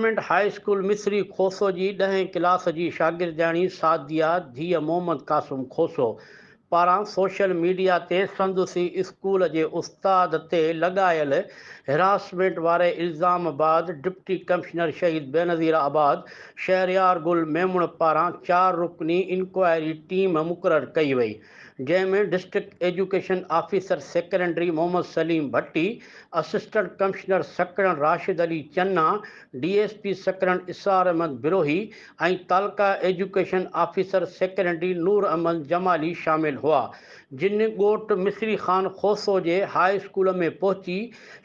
Government high school Misri Khoso جي ڏهين class جي شاگردياڻي سعديه ڌيء محمد قاسم کوسو پاران سوشل ميڊيا تي سندس ئي اسڪول جي استاد تي لڳايل هراسمينٽ واري الزام بعد ڊپٽي ڪمشنر شهيد بينظير آباد شهريار گل ميمڻ پاران چار رڪني انڪوائري ٽيم مقرر ڪئي وئي جنهن ۾ district education officer secondary Muhammad Saleem Bhatti, assistant commissioner Sakrand Rashid Ali Channa, D S P Sakrand Israr Ahmed Brohi ۽ taluka education officer secondary Noor Ahmed Jamali شامل هئا، جن ڳوٺ مصري خان کوسو جي هاء اسڪول ۾ پهچي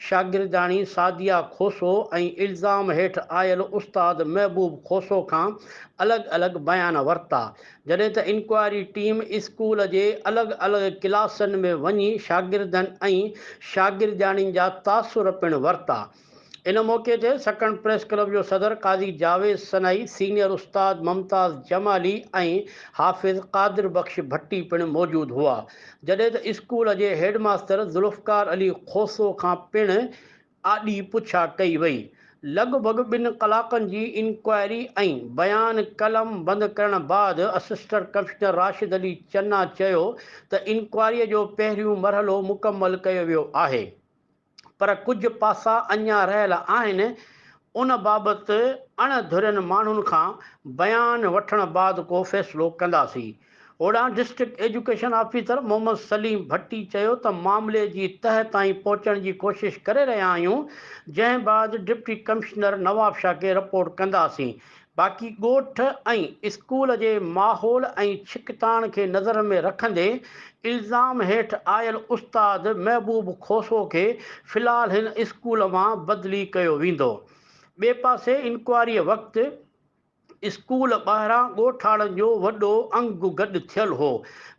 شاگردياڻي سعديه کوسو ۽ الزام هيٺ آيل استاد محبوب کوسو کان الڳ الڳ بيان ورتا. جڏهن ته انڪوائري ٽيم اسڪول جي الڳ الڳ ڪلاسن ۾ وڃي شاگردن ۽ شاگردياڻين جا تاثر پڻ ورتا. ان موقعي تي سڪرنڊ پريس ڪلب جو صدر قاضي جاويد سنائي، سينيئر استاد ممتاز جمالي ۽ حافظ قادر بخش ڀٽي پڻ موجود هئا. جڏهن ته اسڪول جي هيڊ ماستر ذوالفقار علي کوسو کان پڻ آڏي پڇا ڪئي وئي. لڳ ڀڳ ٻن ڪلاڪن جي انڪوائري ۽ بيان قلم بند ڪرڻ بعد اسسٽنٽ ڪمشنر راشد علي چنا چيو ته انڪوائريء جو پهريون مرحلو مڪمل ڪيو ويو آهي پر ڪجهه پاسا اڃا رهيل آهن ان بابت اڻ ڌرين ماڻهن کان بيان وٺڻ بعد ڪو فيصلو ڪنداسين. هوڏانهن district education officer Muhammad Saleem Bhatti چيو ته معاملي جي تهه تائين پهچڻ جي ڪوشش ڪري رهيا آهيون جنهن بعد ڊپٽي ڪمشنر نوابشاهه کي رپورٽ ڪنداسين باقي ڳوٺ ۽ اسڪول جي ماحول ۽ ڇڪتاڻ کي نظر ۾ رکندي الزام هيٺ آيل استاد محبوب کوسو کي في الحال هن اسڪول مان بدلي ڪيو ويندو ٻئي پاسي انڪوائري وقت اسڪول ٻاهران ڳوٺاڻن جو وڏو انگ گڏ ٿيل هو،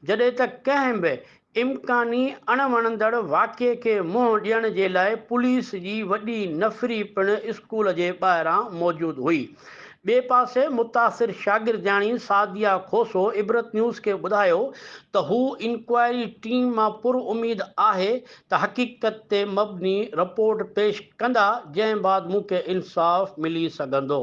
جڏهن ته ڪنهن به امڪاني اڻوڻندڙ واقعي کي منهن ڏيڻ جي لاء پوليس جي وڏي نفري پڻ اسڪول جي ٻاهران موجود هئي. ٻئي پاسي متاثر شاگردياڻي سعديه کوسو عبرت نيوز کي ٻڌايو ته هو انڪوائري ٽيم مان پر اميد آهي ته حقيقت تي مبني رپورٽ پيش ڪندا جنهن بعد مون کي انصاف ملي سگهندو.